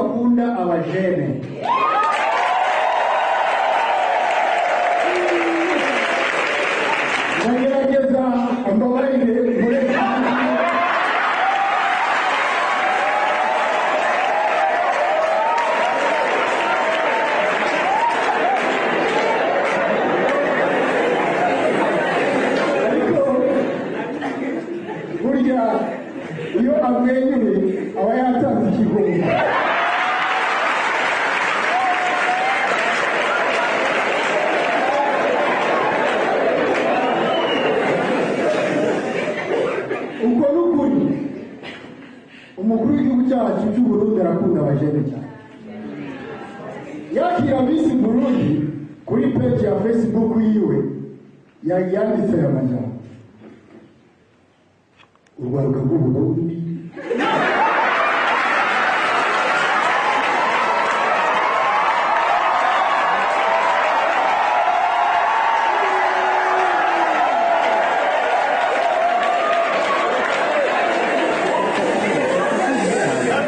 Akunda abajene. Ndagerageza, mbabarire mureke. Ariko burya iyo amwenyuye aba yatanze ikigomba. Uko ni ukuri, umukuru w'igihugu cyacu cy'u Burundi arakunda abajene cyane. Yakira Miss Burundi, kuri page ya Facebook yiwe yanditse aya majambo: "Urwaruka rw'Uburundi."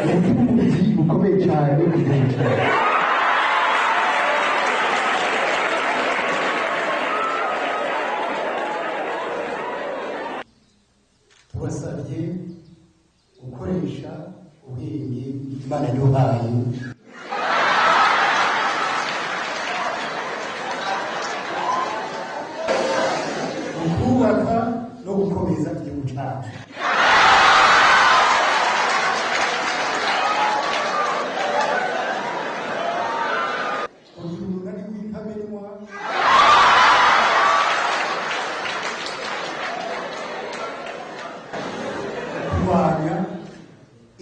Ubutunzi bukomeye cyane ku gihugu cyacu. Tubasabye gukoresha ubwenge Imana yaduhaye mu kubaka no gukomeza igihugu cyacu. Kugira umunani w'intamenwa, kurwanya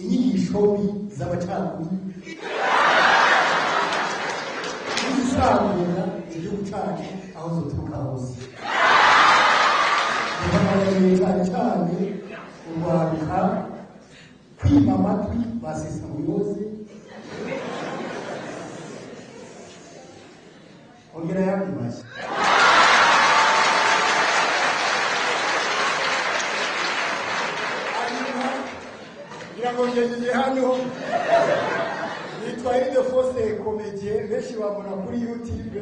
inyigisho mbi z'abacakubiri n'izisambura igihugu cyacu aho zituruka hose. Duhamagariye cyane cyane urwaruka kwima amatwi basesa muyoze. Ongera yandi mashyi. Hanyuma ngira ngo ngejeje hano. Nitwa Ildefonse Comédien, benshi bambona kuri YouTube.